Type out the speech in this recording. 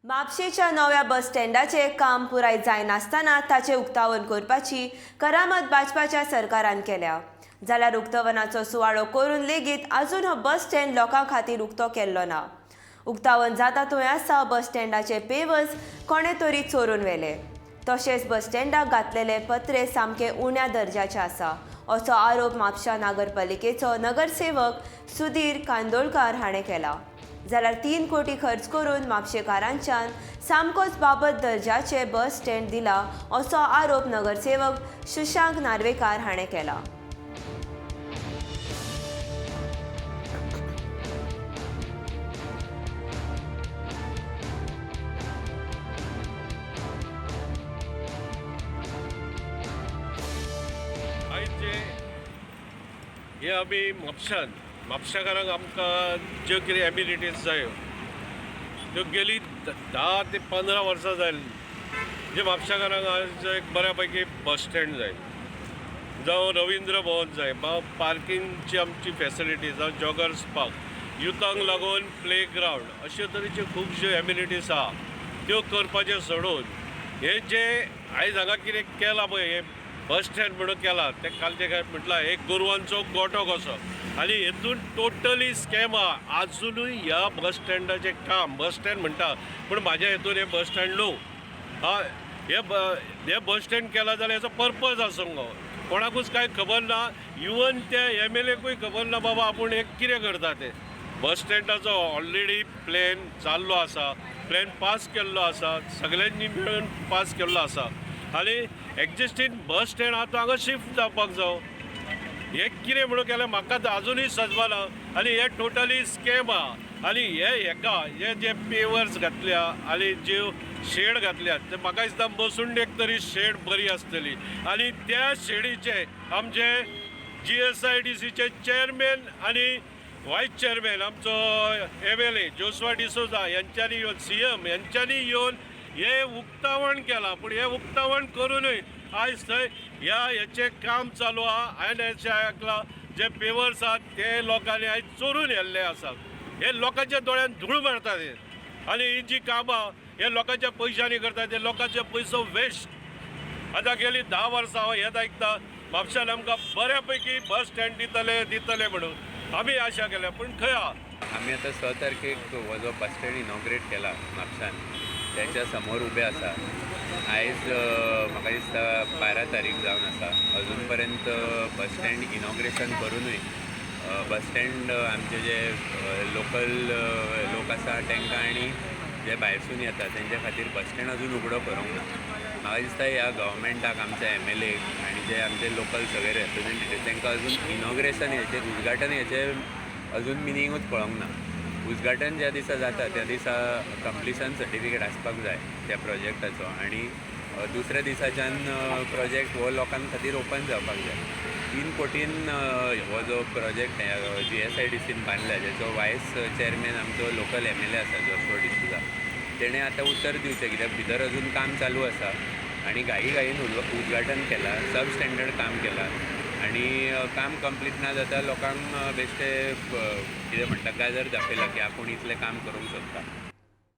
म्हापशेंच्या नव्या बस स्टँडाचे काम पुराय जायनासतना ताचें उक्तावण करपाची करामत भाजपाच्या सरकारान केल्या. जाल्यार उक्तावणाचो सुवाळो करून लेगीत अजून हो बस स्टँड लोकां खातीर उक्तो केल्लो ना. उक्तावण जाता थंय आसा बस स्टँडाचे पेवर्स कोणे तरी चोरून व्हेले. तशेंच बस स्टँडाक घातलेले पत्रे सामके उण्या दर्जाचे आसा असो आरोप म्हापशा नगरपालिकेचो नगरसेवक सुधीर कांदोळकार हाणें केला. जाल्यार 3 कोटी खर्च करून म्हापशेकारांच्यान सामकोच बाबत दर्जाचे बस स्टँड दिला असो आरोप नगरसेवक सुशांक नार्वेकार हाणें केला. आयज जे हे आमी म्हापशान म्हापशाकारांक आमकां ज्यो कितें एमिनिटीज जायो त्यो गेली 10 ते 15 वर्सां जालीं. जे म्हापशाकारांक आज एक बऱ्या पैकी बस स्टँड जाय, जावं रविंद्र भवन जाय, पार्किंगची आमची फेसिलिटी, जावं जॉगर्स पार्क, युथांक लागून प्ले ग्रावंड, अश्यो तरेच्यो खुबश्यो एमिनिटीज आहा त्यो करपाचें सोडून हे जे आयज हांगा कितें केलां पळय, हे बस स्टँड म्हणून केलां तें कालचें काय म्हटलां एक गोरवांचो गोठो कसो, आनी हेतून टोटली स्कॅम आहा. आजुनूय ह्या बस स्टँडाचें काम, बस स्टँड म्हणटा पूण म्हाज्या हेतून हें बस स्टँड न्हू. हय, हे बस स्टँड केलां जाल्यार हेचो पर्पज आसूंक गो कोणाकूच कांय खबर ना. इवन त्या एमएलएकूय खबर ना बाबा आपूण एक कितें करता तें. बस स्टँडाचो ऑलरेडी प्लॅन जाल्लो आसा, प्लॅन पास केल्लो आसा, सगल्यांनी मेळून पास केल्लो आसा आनी एक्जिस्टींग बस स्टँड आहा तो हांगा शिफ्ट जावपाक जावो. हे कितें म्हणून केलें म्हाका आजुनूय सजवना आनी हे टोटली स्कॅम आहा. आनी हे हेका हे जे पेवर्स घातल्या आनी ज्यो शेड घातल्यात ते म्हाका दिसता मसुंडेक तरी शेड बरी आसतली. आनी त्या शेडीचे आमचे GSIDCचे चेअरमॅन आनी वायस चेअरमॅन आमचो MLA Joshua D'Souza यांच्यांनी येवन, CM यांच्यांनी येवन हे उक्तावण केलां. पूण हें उक्तावण करुनूय आयज थंय ह्या हेचें काम चालू आहा आनी हेचें आयकलां जे पेवर्स आहात ते लोकांनी आयज चोरून व्हेल्ले आसात. हे लोकांच्या दोळ्यान धूळ मारतात हे आनी ही जी कामां हे लोकांच्या पयशांनी करतात ते लोकांचे पयसो वेस्ट. आतां गेली 10 वर्सां हांव हेंच आयकता म्हापशान आमकां बऱ्या पैकी बस स्टँड दितले दितले म्हणून आमी आशा केल्या, पूण खंय आहा. आमी आतां 6 तारखेक हो जो बस स्टँड इनॉग्रेट केला म्हापशान त्याच्या समोर उबे आसा. आयज म्हाका दिसता 12 तारीख जावन आसा. अजून पर्यंत बस स्टँड इनॉग्रेशन करुनूय बस स्टँड आमचे जे लोकल लोक आसा तांकां आनी जे भायरसून येता तेंच्या खातीर बस स्टँड अजून उगडो करूंक ना. म्हाका दिसता ह्या गव्हर्मेंटाक आमच्या MLA आनी जे आमचे लोकल सगळे रेप्रेजेंटेटीव तांकां अजून इनॉग्रेशन हेचें उद्घाटन हेचें अजून मिनींगूच कळोंक ना. उद्घाटन ज्या दिसा जाता त्या दिसा कंप्लिशन सर्टिफिकेट आसपाक जाय त्या प्रोजेक्टाचो आनी दुसऱ्या दिसाच्यान प्रोजेक्ट हो लोकां खातीर ओपन जावपाक जाय. 3 कोटीन हो जो प्रोजेक्ट GSIDCन बांदला ज्याचो वायस चेअरमॅन आमचो लोकल MLA आसा जोशुआ डिसोजा, तेणें आतां उत्तर दिवचें कित्याक भितर अजून काम चालू आसा आनी घाई घाईन उद्घाटन केलां, सब स्टँडर्ड काम केलां आनी काम कंप्लीट ना जाता लोकांक बेश्टे कितें म्हणटा गाजर दाखयला की आपूण इतलें काम करूंक सोदता.